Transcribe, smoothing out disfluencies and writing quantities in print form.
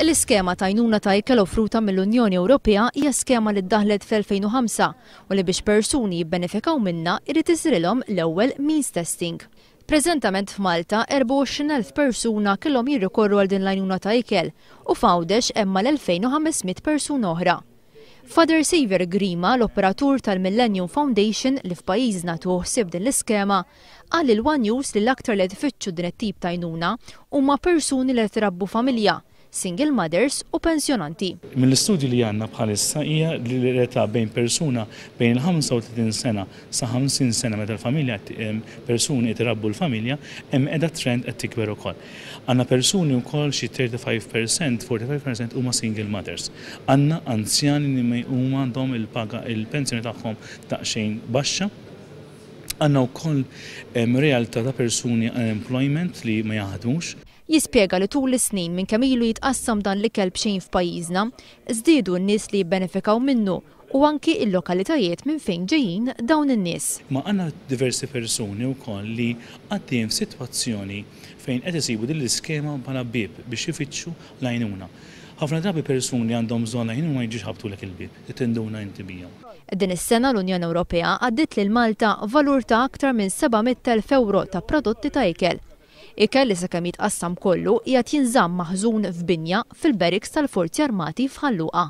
L-iskema ta' għajnuna ta' ikel offruta mill-Unjoni Ewropea hija skema li ddaħlet fl-2005 u li biex persuni jibbenefikaw minnha jrid isirilhom l-ewwel means testing. Preżentament f'Malta 24,000 persuna kellhom jirrikorru għal din l-għajnuna ta' ikel u f'Għawdex hemm mal-2,500 persuna oħra. Father Saviour Grima, l-operatur tal-Millennium Foundation li f'pajjiżna tieħu ħsieb din l-iskema, qal lil One News li l-aktar li qed ifittxu din it-tip ta' għajnuna huma persuni li qed irabbu familja, single mothers u pensjonanti. Mill-istudji li għandna bħalissa hija li l-età bejn persuna bejn il-35 sena sa 50 sena meta l-familja persuni qed irabbu l-familja hemm qiegħda trend qed tikber ukoll. Għandna persuni wkoll xi 35%, 45% huma single mothers. Għandna anzjani li huma għandhom il-paga il-pensjoni tagħhom daqsxejn baxxa. Għandna wkoll realtà ta' persuni unemployment li ma jaħdmux. Jispjega li tul is-snin minn kemm ilu jitqassam dan l-ikel b'xejn f'pajjiżna, żdiedu n-nies li jibbenefikaw minnu u anki l-lokalitajiet minn fejn ġejjin dawn in-nies. Ma għandna diversi persuni wkoll li għaddejjin f'sitwazzjoni fejn qed isibu din l-iskema bħala bieb biex ifittxu l-għajnuna. Ħafna drabi persuni li għandhom bżonn l-għajnuna ma jiġux iħabbtulek il-bieb, trid tinduna inti bihom. Din is-sena l-Unjoni Ewropea għaddiet lil Malta valur ta' aktar minn 700,000 ewro ta' prodotti ta' ikel. Ikel li sakemm jitqassam kollu qiegħed jinżamm maħżun f'binja fil-barracks tal-Forzi Armati f'Ħal Luqa.